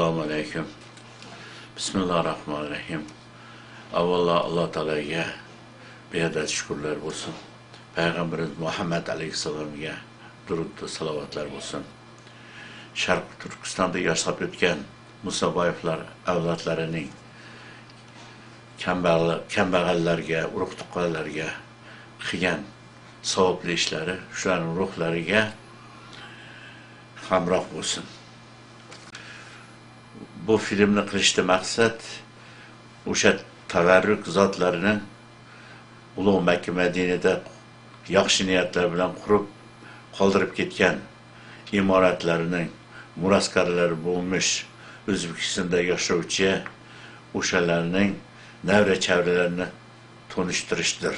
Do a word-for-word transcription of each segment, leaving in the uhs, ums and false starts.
ئەسسالامۇ ئەلەيكۇم. بىسمىللاھىررەھمانىررەھىم. ئاۋۋاللا ئاللا تائالاگە بىئادەت شۈكۈرلەر بولسۇن. پەيغەمبىرىمىز مۇھەممەد ئەلەيھىسسالامغا دۇرۇد، سالاۋاتلار بولسۇن. شەرقىي تۈركىستاندا ياشاپ ئۆتكەن مۇسابايېۋلار ئەۋلادلىرىنىڭ كەمبەغەل-، كەمبەغەللەرگە، ئۇرۇق-تۇغقانلارغا قىلغان ساۋابلىق ئىشلىرى شۇلارنىڭ روھلىرىغا ھەمراھ بولسۇن. بۇ فىلىمنى قىلىشتا مەقسەت، ئوشۇ تەۋەررۈك زاتلارنىڭ ئۇلۇغ مەككە مەدىنىدە ياخشى نىيەتلەر بىلەن قۇرۇپ قالدۇرۇپ كەتكەن ئىمارەتلەرنىڭ مۇراسكارلىرى بولمۇش ئۆزبېكىستاندا ياشاۋچى ئوشۇلارنىڭ نەۋرە-چەۋرىلىرىنى تونۇشتۇرۇشتۇر.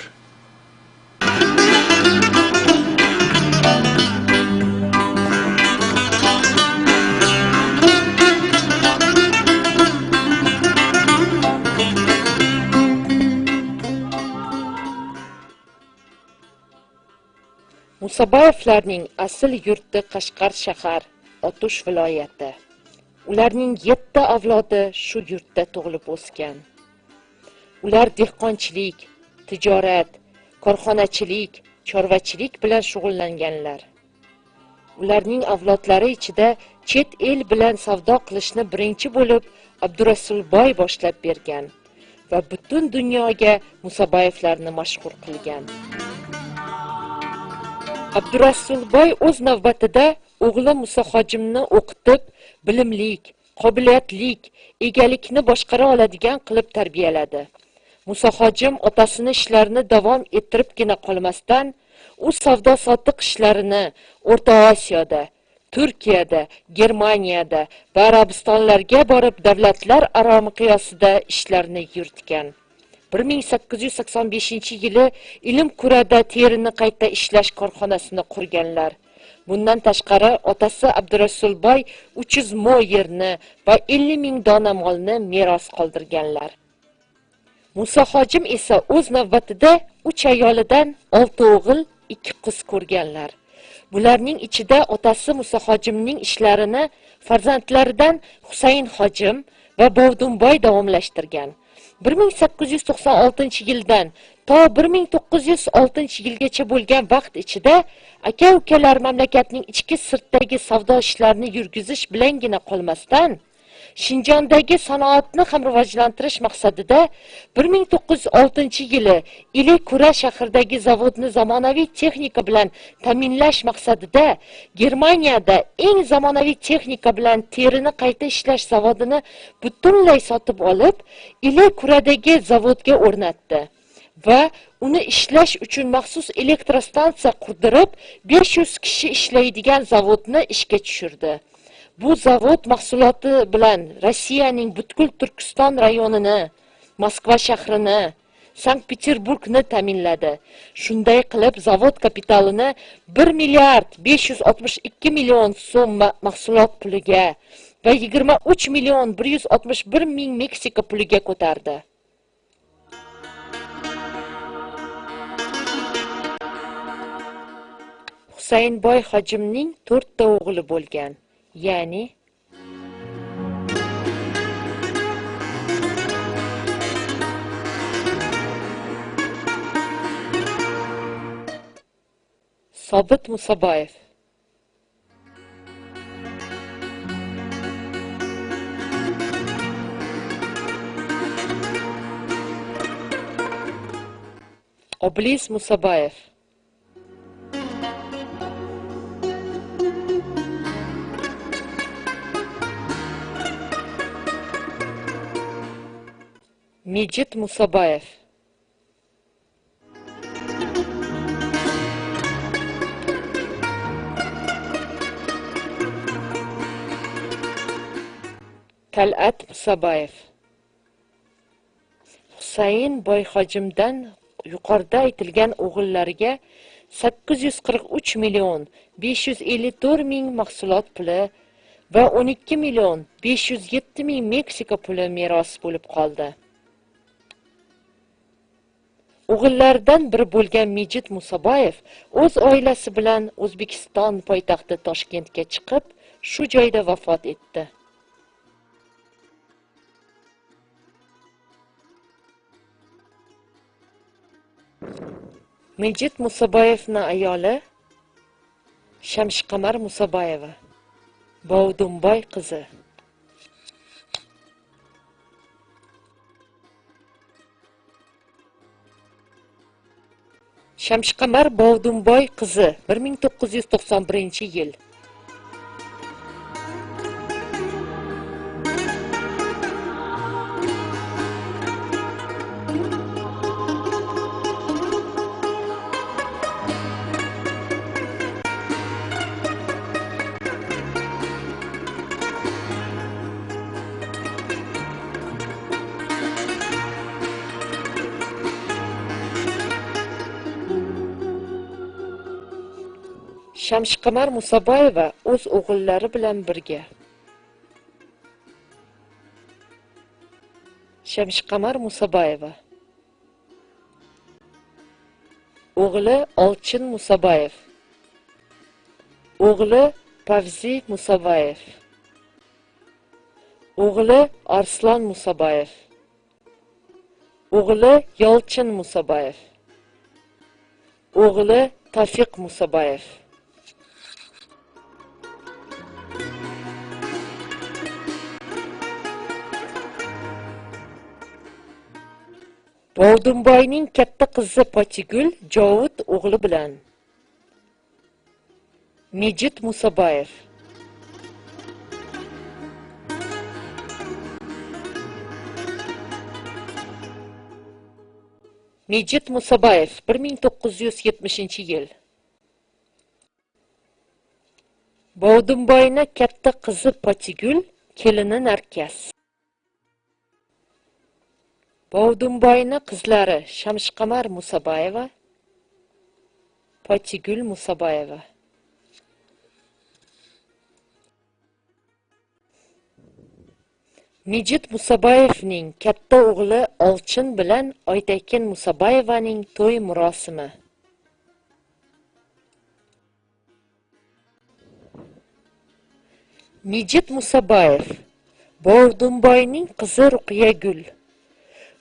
مۇسابايېۋلارنىڭ ئەسلى يۇرتى قەشقەر شەھەر، ئاتۇش ۋىلايىتى. ئۇلارنىڭ يەتتە ئەۋلادى شۇ يۇرتتا تۇغۇلۇپ ئۆسكەن. ئۇلار دېھقانچىلىق، تىجارەت، كارخانىچىلىق، چارۋىچىلىق بىلەن شۇغۇللانغانلار. ئۇلارنىڭ ئەۋلادلىرى ئىچىدە چەت ئەل بىلەن سەۋدا قىلىشنى بىرىنچى بولۇپ ئابدۇرەسۇل باي باشلاپ بەرگەن ۋە پۈتۈن دۇنياغا مۇسابايېۋلارنى مەشھۇر قىلغان. ئابدۇرەسۇل باي ئۆز نۆۋىتىدە ئوغلى مۇسا ھاجىمنى ئوقۇتۇپ، بىلىملىك، قابىلىيەتلىك، ئىگىلىكنى باشقۇرالىدىغان قىلىپ تەربىيەلىدى. مۇسا ھاجىم ئاتىسىنىڭ ئىشلىرىنى داۋام ئەتتۈرۈپلا قالماستىن، ئۇ سەۋدا-ساتىق ئىشلىرىنى ئورتا ئاسىيادا، تۈركىيەدە، گېرمانىيەدە ۋە ئەرەبىستانلارغا بېرىپ، دۆلەتلەر ئارا مىقياسىدا ئىشلارنى يۈرۈتكەن. بىر مىڭ سەككىز يۈز سەكسەن بەشىنچى يىلى ئىلىم كۈرەدە تېرىنى قايتا ئىشلەش كارخانىسىنى قۇرغانلار. بۇندىن تاشقىرى، ئاتىسى ئابدۇرەسۇل باي ئۈچ يۈز مو يەرنى ۋە ئەللىك مىڭ دانە مالنى مىراس قالدۇرغانلار. مۇسا ھاجىم ئىسا ئۆز نۆۋىتىدە ئۈچ ئايالىدىن ئالتە ئوغۇل، ئىككى قىز كۆرگەنلەر. بۇلارنىڭ ئىچىدە ئاتىسى مۇسا ھاجىمنىڭ ئىشلىرىنى پەرزەنتلىرىدىن ھۈسەيىن ھاجىم ۋە باۋدۇن باي داۋاملاشتۇرغان. بىر مىڭ سەككىز يۈز توقسان ئالتىنچى يىلدىن تا بىر مىڭ توققۇز يۈز ئالتىنچى يىلغىچە بولغان ۋاقىت ئىچىدە ئاكا-ئۇكىلار مەملىكەتنىڭ ئىچكى سىرتتىكى سەۋدا ئىشلىرىنى يۈرگۈزۈش بىلەنگىلا قالماستىن، شىنجاڭدىكى سانائەتنى ھەم راۋاجلاندۇرۇش مەقسىتىدە بىر مىڭ توققۇز يۈز ئالتىنچى يىلى ئىلى كۈرە شەھىرىدىكى زاۋۇتنى زامانىۋى تېخنىكا بىلەن تەمىنلەش مەقسىتىدە گېرمانىيەدە ئەڭ زامانىۋى تېخنىكا بىلەن تېرىنى قايتا ئىشلەش زاۋۇتىنى پۈتۈنلەي ساتىپ ئېلىپ، ئىلى كۈرەدىكى زاۋۇتقا ئورناتتى ۋە ئۇنى ئىشلەش ئۈچۈن مەخسۇس ئېلېكتروستانسىيە قۇردۇرۇپ، بەش يۈز كىشى ئىشلەيدىغان زاۋۇتنى ئىشقا چۈشۈردى. بۇ زاۋۇت مەھسۇلاتى بىلەن روسىيەنىڭ پۈتكۈل تۈركىستان رايونىنى، موسكۋا شەھىرىنى، سانكت پېتېربۇرگنى تەمىنلىدى. شۇنداق قىلىپ، زاۋۇت كاپىتالىنى بىر مىليارد بەش يۈز ئاتمىش ئىككى مىليون سوم مە-، مەھسۇلات پۇلىغا ۋە يىگىرمە ئۈچ مىليون بىر يۈز ئاتمىش بىر مىڭ مېكسىكا پۇلىغا كۆتەردى. ھۈسەيىن باي ھاجىمنىڭ تۆتتە ئوغلى بولغان، يەنى سابىت مۇسابايېف، ئابلىز مۇسابايېف، مىجىت مۇسابايېف. تەلئەت مۇسابايېف. ھۈسەيىن باي ھاجىمدىن يۇقىرىدا ئېيتىلگەن ئوغۇللارغا سەككىز يۈز قىرىق ئۈچ مىليون بەش يۈز ئەللىك تۆت مىڭ مەھسۇلات پۇلى ۋە ئون ئىككى مىليون بەش يۈز يەتتە مىڭ مېكسىكا پۇلى مىراس بولۇپ قالدى. ئوغۇللاردىن بىرى بولغان مىجىت مۇسابايېف ئۆز ئائىلىسى بىلەن ئۆزبېكىستان پايتەختى تاشكەنتكە چىقىپ، شۇ جايدا ۋاپات ئەتتى. مىجىت مۇسابايېۋنىڭ ئايالى شەمشىقەمەر مۇسابايېۋا، باۋدۇمباي قىزى. شەمشىقەمەر باۋدۇمباي قىزى، بىر مىڭ توققۇز يۈز توقسان بىرىنچى يىل. شەمشىقەمەر مۇسابايېۋا ئۆز ئوغۇللىرى بىلەن بىرگە. شەمشىقەمەر مۇسابايېۋا. ئوغلى ئالچىن مۇسابايېف. ئوغلى پەۋزى مۇسابايېف. ئوغلى ئارسلان مۇسابايېف. ئوغلى يالچىن مۇسابايېف. ئوغلى تەۋپىق مۇسابايېف. باۋدۇمباينىڭ كاتتا قىزى پاتىگۈل جاۋۇت ئوغلى بىلەن. مىجىت مۇسابايېف. مىجىت مۇسابايېف، بىر مىڭ توققۇز يۈز يەتمىشىنچى يىل. باۋدۇمباينىڭ كاتتا قىزى پاتىگۈل، كېلىنى نەركەس. باۋدۇمباينىڭ قىزلىرى شەمشىقەمەر مۇسابايېۋا، پاتىگۈل مۇسابايېۋا. مىجىت مۇسابايېۋنىڭ كاتتا ئوغلى ئالچىن بىلەن ئايتەكىن مۇسابايېۋانىڭ توي مۇراسىمى. مىجىت مۇسابايېف، باۋدۇمباينىڭ قىزى رۇقىيەگۈل،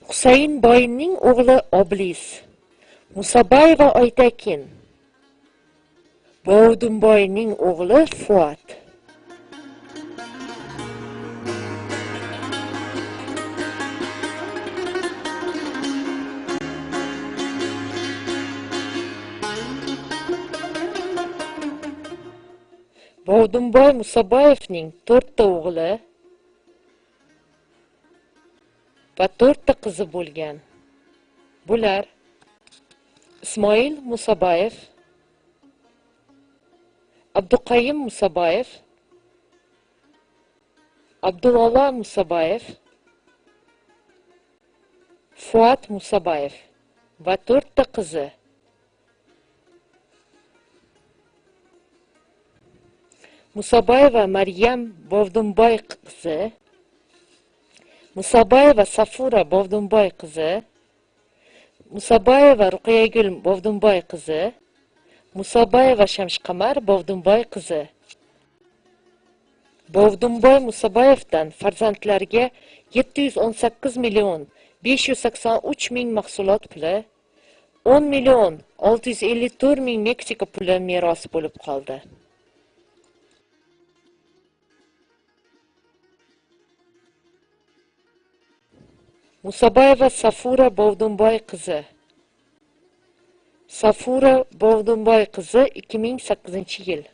ھۈسەيىن باينىڭ ئوغلى ئابلىز، مۇسابايېۋا ئايتەكىن، باۋدۇمباينىڭ ئوغلى فۇئاد. باۋدۇمباي مۇسابايېفنىڭ تۆتتە ئوغلى ۋە تۆتتە قىزى بولغان. بۇلار ئىسمائىل مۇسابايېف، ئابدۇقەييۇم مۇسابايېف، ئابدۇلئاللا مۇسابايېف، فۇئاد مۇسابايېف ۋە تۆتتە قىزى. مۇسابايېۋا مەريەم باۋدۇمباي قىزى، مۇسابايېۋا سافۇرا باۋدۇمباي قىزى، مۇسابايېۋا رۇقىيەگۈل باۋدۇمباي قىزى، مۇسابايېۋا شەمشىقەمەر باۋدۇمباي قىزى. باۋدۇمباي مۇسابايېۋدىن پەرزەنتلەرگە يەتتە يۈز ئون سەككىز مىليون بەش يۈز سەكسەن ئۈچ مىڭ مەھسۇلات پۇلى، ئون مىليون ئالتە يۈز ئەللىك تۆت مىڭ مېكسىكا پۇلى مىراس بولۇپ قالدى. مۇسابايېۋا سافۇرا باۋدۇمباي قىزى. سافۇرا باۋدۇمباي قىزى، ئىككى مىڭ سەككىزىنچى يىل.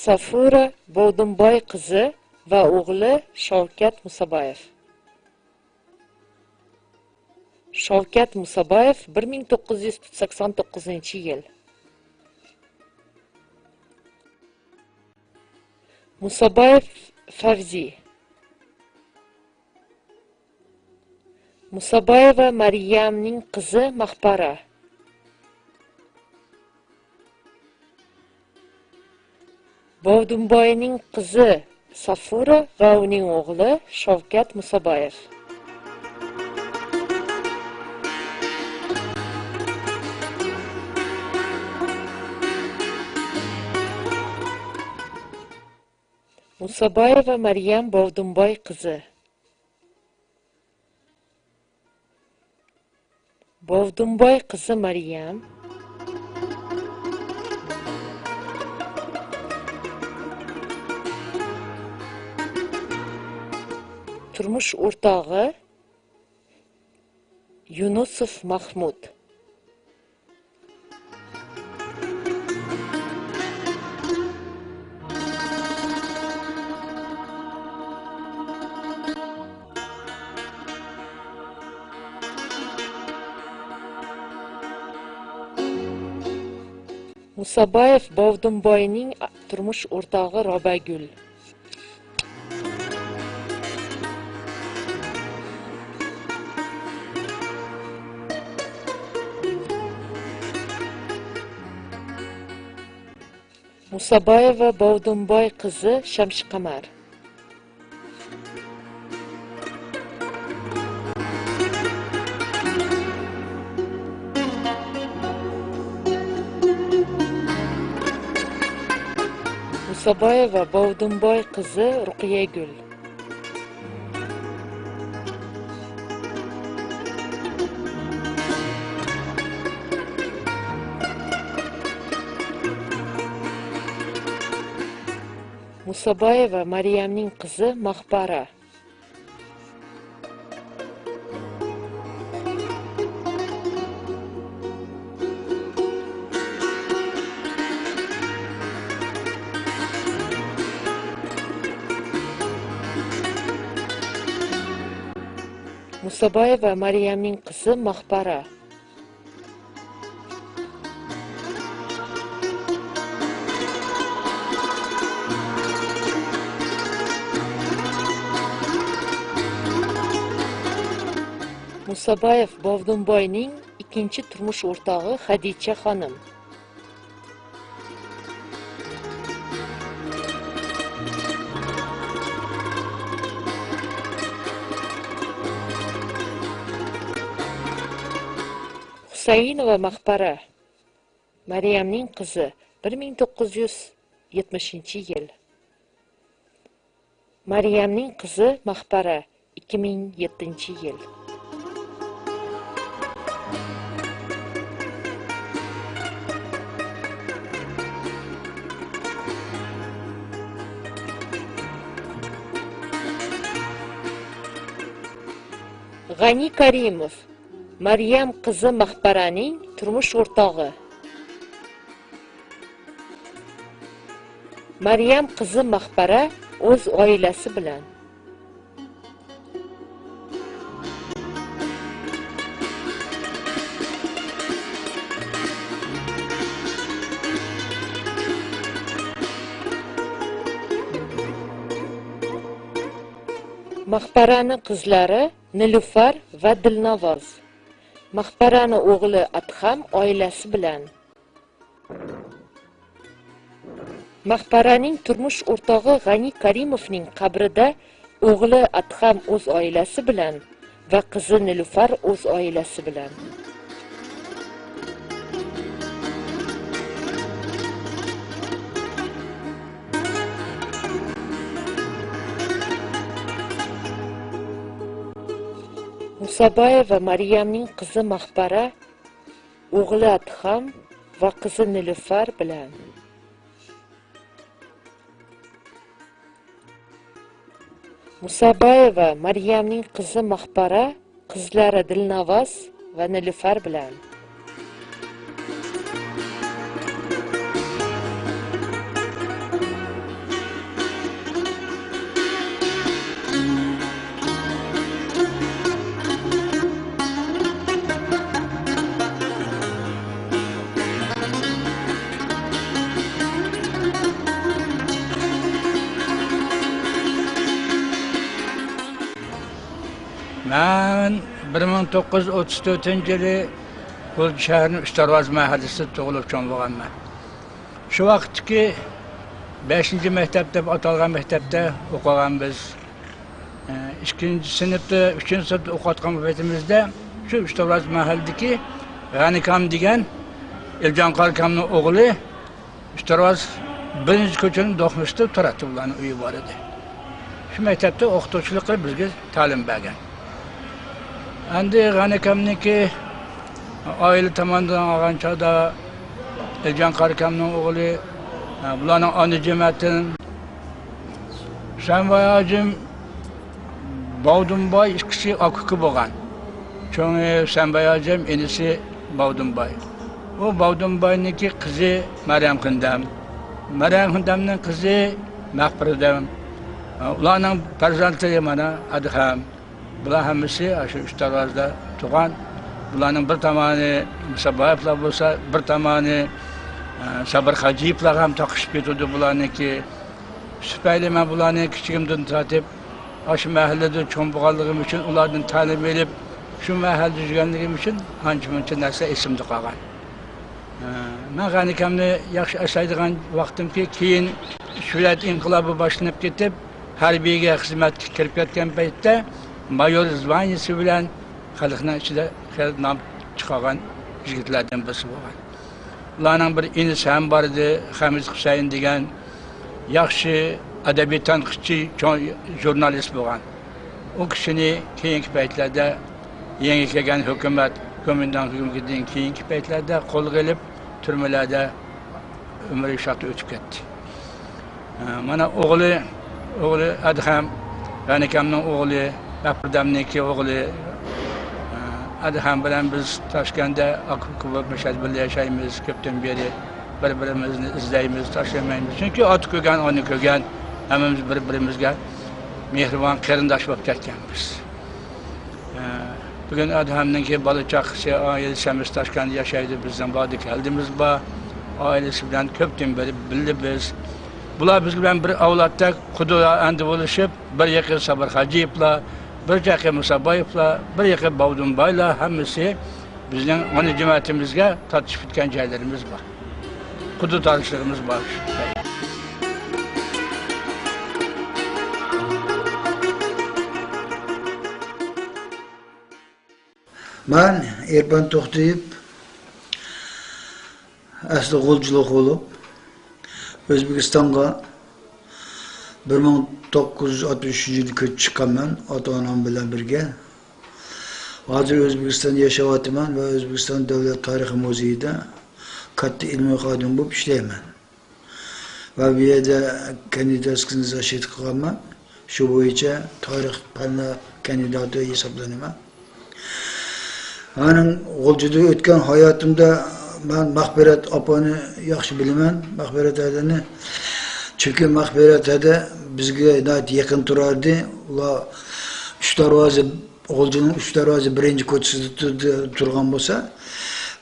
سافۇرا باۋدۇمباي قىزى ۋە ئوغلى شاۋكەت مۇسابايېف. شاۋكەت مۇسابايېف، بىر مىڭ توققۇز يۈز سەكسەن توققۇزىنچى يىل. مۇسابايېف فەۋزى. مۇسابايېۋا مەريەمنىڭ قىزى ماخپارا. بوۋدۇمباينىڭ قىزى سافۇرا ۋە ئۇنىڭ ئوغلى شەۋكەت مۇسابايېۋ. مۇسابايېۋا مەريەم بوۋدۇمباي قىزى. بوۋدۇمباي قىزى مەريەم. تۇرمۇش ئورتاغى يۇنۇسوف مەخمۇت. مۇسابايېۋ بوۋدۇمباينىڭ تۇرمۇش ئورتاغى رابەگۈل. مۇسابايېۋا بوۋدۇمباي قىزى شەمشىقەمەر. مۇسابايېۋا بوۋدۇمباي قىزى رۇقىيەگۈل. مۇسابايېۋا مەريەمنىڭ قىزى ماخپارا. مۇسابايېۋا مەريەمنىڭ قىزى ماخپارا. مۇسابايېۋ بوۋدۇمباينىڭ ئىككىنچى تۇرمۇش ئورتاغى خەدىچە خانىم. ھۈسەيىنوۋا ماخپارا. مەريەمنىڭ قىزى، بىر مىڭ توققۇز يۈز يەتمىشىنچى يىل. مەريەمنىڭ قىزى ماخپارا، ئىككى مىڭ يەتتىنچى يىل. غەنى كەرىموف، مەريەم قىزى ماخپارانىڭ تۇرمۇش ئورتاغى. مەريەم قىزى ماخپارا ئۆز ئائىلىسى بىلەن. ماخپارانىڭ قىزلىرى نىلۇفار ۋە دىلناۋاز. ماخپارانىڭ ئوغلى ئادھام ئائىلىسى بىلەن. ماخپارانىڭ تۇرمۇش ئورتاغى غەنى كەرىموفنىڭ قەبرىدە ئوغلى ئادھام ئۆز ئائىلىسى بىلەن ۋە قىزى نىلۇفار ئۆز ئائىلىسى بىلەن. مۇسابايېۋا مەريەمنىڭ قىزى ماخپارا، ئوغلى ئادھام ۋە قىزى نىلۇفار بىلەن. مۇسابايېۋا مەريەمنىڭ قىزى ماخپارا، قىزلىرى دىلناۋاز ۋە نىلۇفار بىلەن. مەن بىر مىڭ توققۇز يۈز ئوتتۇز تۆتىنچى يىلى غۇلجا شەھىرىنىڭ ئۈچ دەرۋازا مەھەللىسىدە تۇغۇلۇپ چوڭ بولغانمەن. شۇ ۋاقىتتىكى بەشىنچى مەكتەپ دەپ ئاتالغان مەكتەپتە ئوقۇغان بىز. ئىككىنچى سىنىپتا، ئۈچىنچى سىنىپتا ئوقۇۋاتقان پېتىمىزدە شۇ ئۈچ دەرۋازا مەھەللىدىكى غەنىكام دېگەن ئېلىجان قاراكامنىڭ ئوغلى ئۈچ دەرۋازا بىرىنچى كوچىنىڭ دوقمىسىدا تۇراتتى، ئۇلارنىڭ ئۆيى بار ئىدى. شۇ مەكتەپتە ئوقۇتقۇچىلىق قىلىپ بىزگە تەلىم بەرگەن. ئەمدى غەنىكامنىڭكى ئائىلە تامامىدىن ئالغان چاغدا ئېلىجان قاراكامنىڭ ئوغلى، بۇلارنىڭ ئانا جەمەتىدىن ھۈسەنباي ھاجىم، باۋدۇنباي ئىككىسى ئاكا-ئۇكا بولغان. چوڭى ھۈسەنباي ھاجىم، ئىنىسى باۋدۇنباي. ئۇ باۋدۇنباينىڭكى قىزى مەريەم خېنىم. مەريەم خېنىمنىڭ قىزى مەغپىرەت. ئۇلارنىڭ پەرزەنتلىرى مانا ئادھام. بۇلار ھەممىسى ئاشۇ ئۈچ دەرۋازىدا تۇغان. بۇلارنىڭ بىر تامانى مۇسابايېۋلار بولسا، بىر تامانى، ئە، سابىر خاجىيېۋلارغا ھەم تاقىشىپ كېتىدۇ بۇلارنىڭكى. شۇ تۈپەيلى مەن بۇلارنى كىچىكىمدىن تارتىپ، ئاشۇ مەھەللىدە چوڭ بولغانلىقىم ئۈچۈن، ئۇلاردىن تەلىم ئېلىپ، شۇ مەھەللىدە يۈرگەنلىكىم ئۈچۈن ئانچە-مۇنچە نەرسە ئېسىمدە قالغان. ئە، مەن غەنىكامنى ياخشى ئەسلەيدىغان ۋاقتىمكى، كېيىن شۆھرەت ئىنقىلابى باشلىنىپ كېتىپ، ھەربىيگە خىزمەتكە كىرىپ كەتكەن پەيتتە مايور زۋانىيىسى بىلەن خەلقنىڭ ئىچىدە خېلى نام چىقارغان يىگىتلەردىن بىرسى بولغان. ئۇلارنىڭ بىر ئىنىسى ھەم بار ئىدى، خەمىت خۇسەيىن دېگەن ياخشى ئەدەبىي تەنقىدچى، چوڭ ژۇرنالىست بولغان. ئۇ كىشىنى كېيىنكى پەيتلەردە يېڭى كەلگەن ھۆكۈمەت، گومىنداڭ ھۆكۈمىتىدىن كېيىنكى پەيتلەردە قولغا ئېلىپ، تۈرمىلەردە ئۆمرى شۇ ياقتا ئۆتۈپ كەتتى. ئە، مانا ئوغلى، ئوغلى ئادھام، غەنىكامنىڭ ئوغلى، مەغپىرەتنىڭكى ئوغلى، ئە، ئادھام بىلەن بىز تاشكەنتتە ئاكا-ئۇكا بولۇپ مەشەدە بىللە ياشايمىز. كۆپتىن بېرى بىر-بىرىمىزنى ئىزدەيمىز، تاشلىمايمىز. چۈنكى ئاتا كۆرگەن، ئانا كۆرگەن، ھەممىمىز بىر-بىرىمىزگە مېھرىبان قېرىنداش بولۇپ كەتكەنبىز. ئە، بۈگۈن ئادھامنىڭكى بالا-چاقىسى، ئائىلىسى ھەممىسى تاشكەنتتە ياشايدۇ. بىزنىڭ باردا كەلدىمىز بار. ئائىلىسى بىلەن كۆپتىن بېرى بىللە بىز. بۇلار بىز بىلەن بىر ئەۋلادتەك قۇدا ئەندى بولۇشۇپ، بىر يېقى سابىر خاجىيېۋلار، بىر يېقى مۇسابايېۋلار، بىر يېقى باۋدۇنبايلار، ھەممىسى بىزنىڭ ئانا جەمەتىمىزگە تارتىشىپ كەتكەن جايلىرىمىز بار. قۇدا تارتىشلىرىمىز بار. مەن ئېرپان توختىيېف، ئەسلى غۇلجىلىق بولۇپ، ئۆزبېكىستانغا بىر مىڭ توققۇز يۈز ئاتمىش ئۈچىنچى يىلى كۆچۈپ چىققانمەن ئاتا-ئانام بىلەن بىرگە. ھازىر ئۆزبېكىستاندا ياشاۋاتىمەن ۋە ئۆزبېكىستان دۆلەت تارىخى مۇزېيىدا كاتتا ئىلمىي خادىم بولۇپ ئىشلەيمەن. ۋە بۇ يەردە كاندىداتسكىنى زاشىت قىلغانمەن. شۇ بويىچە تارىخ پەنلەر كاندىداتى ھېسابلىنىمەن. مېنىڭ غۇلجىدا ئۆتكەن ھاياتىمدا مەن مەغپىرەت ئاپىنى ياخشى بىلىمەن. مەغپىرەت ھەدىنى، چۈنكى مەغپىرەت ھەدە بىزگە ناھايىتى يېقىن تۇراتتى. ئۇلار ئۈچ دەرۋازا، غۇلجىنىڭ ئۈچ دەرۋازا بىرىنچى كوچىسىدا تۇ-، تۇرغان بولسا،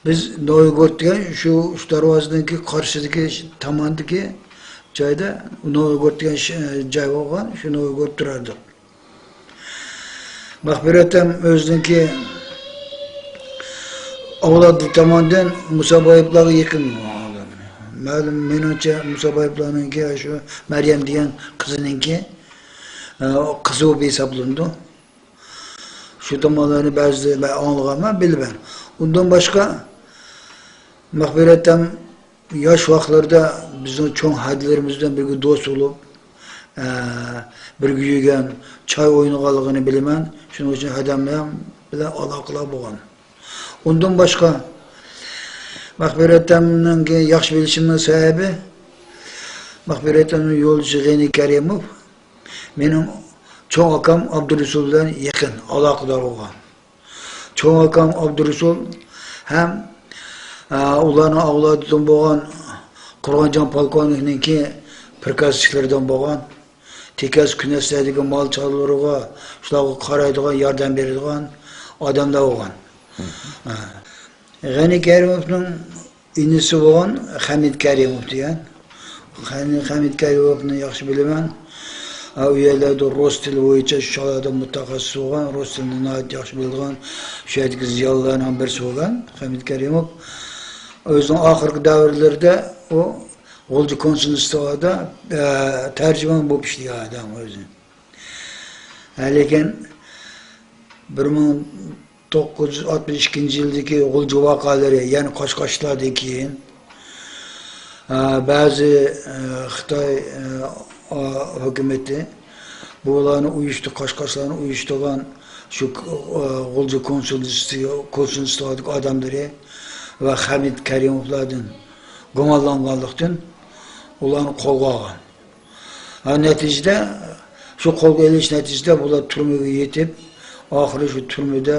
بىز نوۋىگورود دېگەن شۇ ئۈچ دەرۋازىنىڭكى قارشىسىدىكى تاماندىكى جايدا، نوۋىگورود دېگەن ش-، جاي بولغان، شۇ نوۋىگورودتا تۇراتتۇق. مەغپىرەت ھەم ئۆزىنىڭكى ئەۋلادى تاماندىن مۇسابايېۋلارغا يېقىن. مەلۇم، مېنىڭچە، مۇسابايېۋلارنىڭكى شۇ مەريەم دېگەن قىزىنىڭكى، ئە، قىزى بولۇپ ھېسابلىنىدۇ. شۇ تامانلارنى بەزىدە مەن ئاڭلىغانمەن، بىلىمەن. ئۇندىن باشقا، مەغپىرەت ھەم ياش ۋاقىتلىرىدا بىزنىڭ چوڭ ھەدىلىرىمىز بىلەن بىرگە دوست بولۇپ، ئە، بىرگە يۈرگەن، چاي ئوينىغانلىقىنى بىلىمەن. شۇنىڭ ئۈچۈن ھەدەم بىلەن، بىلەن ئالاقىلار بولغان. ئۇندىن باشقا، مەغپىرەت ھەدەمنىڭكى ياخشى بىلىشىمنىڭ سەۋەبى، مەغپىرەت ھەدەمنىڭ يولدىشى غېنى كەرىموف مېنىڭ چوڭ ئاكام ئابدۇرۇسۇل بىلەن يېقىن ئالاقىدار بولغان. چوڭ ئاكام ئابدۇرۇسۇل ھەم، ئە، ئۇلارنىڭ ئەۋلادىدىن بولغان قۇرغانجان پولكوۋنىكنىڭكى پىرىكازچىلىرىدىن بولغان، تېكەس كۈنەسلەردىكى مال چارۋىلىرىغا، شۇلارغا قارايدىغان، ياردەم بېرىدىغان ئادەملەر بولغان. ئە، غېنى كەرىموفنىڭ ئىنىسى بولغان خەمىت كەرىموف دېگەن. خەمىت، خەمىت كەرىموفنى ياخشى بىلىمەن. ھە، ئۇ يەرلەردە رۇس تىلى بويىچە شۇ چاغلاردا مۇتەخەسسىس بولغان، رۇس تىلىنى ناھايىتى ياخشى بىلىدىغان، شۇ يەردىكى زىيالىيلارنىڭ بىرسى بولغان خەمىت كەرىموف. ئۆزىنىڭ ئاخىرقى دەۋرلىرىدە ئۇ غۇلجا كونسۇلستۋادا، ئە، تەرجىمان بولۇپ ئىشلىگەن ئادەم ئۆزى. ھە، لېكىن بىر مىڭ توققۇز يۈز ئاتمىش ئىككىنچى يىلدىكى غۇلجا ۋەقەلىرى، يەنى قاچقاچلاردىن كېيىن، ئە، بەزى، ئە، خىتاي، ئە، ئا، ھۆكۈمىتى بۇلارنى ئۇيۇشتۇ-، قاچقاچلارنى ئۇيۇشتۇرغان شۇ، ئە، غۇلجا كونسۇلستى-، كونسۇلستۋادىكى ئادەملىرى ۋە خەمىت كەرىموفلاردىن گۇمانلانغانلىقتىن، ئۇلارنى قولغا ئالغان. ھە، نەتىجىدە، شۇ قولغا ئېلىش نەتىجىسىدە بۇلار تۈرمىگە يېتىپ، ئاخىرى شۇ تۈرمىدە